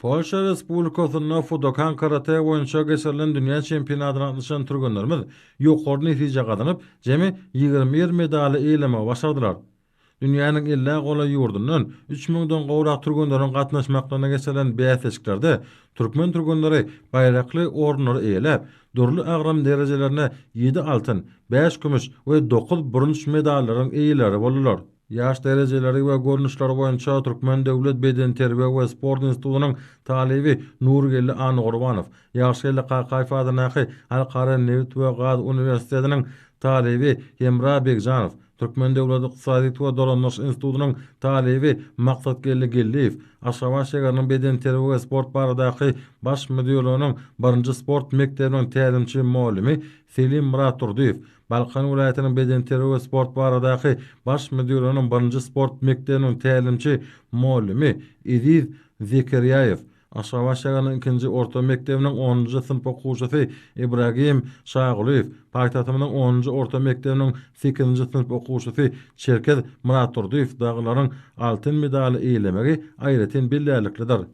Polşa Respublikasynda fudokan karate boýunça geçirilen dünýä çempionatyna gatnaşan türgenlerimiz ýokary netije gazanyp, jemi 21 medaly eýelemegi başardylar. Dünýäniň ellä golaý ýurdundan üç müňden gowrak türgenleriň gatnaşmaklygyna geçirilen bäsleşiklerde türkmen türgenleri baýrakly orunlary eýeläp, dürli agram derejelerinde ýedi altyn, bäş kümüş we dokuz bürünç medallaryň eýeleri boldular. Ýaş derejeleri we görnüşleri boýunça Türkmen döwlet bedenterbiýe we sport institutynyň talyby Nurgeldi Annagurbanow, Ýagşygeldi Kakaýew adyndaky Halkara nebit we gaz uniwersitetiniň talyby Hemra Begjanow, Türkmen döwlet ykdysadyýet we dolandyryş institutynyň talyby Maksatgeldi Geldiýew, Aşgabat şägeriniň bedenterbiýe we sport baradaky Baş müdirliginiň birinji sport mekdebiniň tälimçi mugallymy Selim Myratdurdyýew, Balkan welaýatynyň bedenterbiýe we sport baradaky Baş müdirliginiň birinji sport mekdebiniň tälimçi mugallymy Eziz Zekerýaýew, Aşgabat şäheriniň ikinji orta mekdebiniň onunjy synp okuwçysy Ibragim Şagulyýew, paýtagtymyzyň onunjy orta mekdebiniň sekizinji synp okuwçysy Çerkez Myratdurdyýew dagylaryň altyn medaly eýelemegi aýratyn bellärliklidir.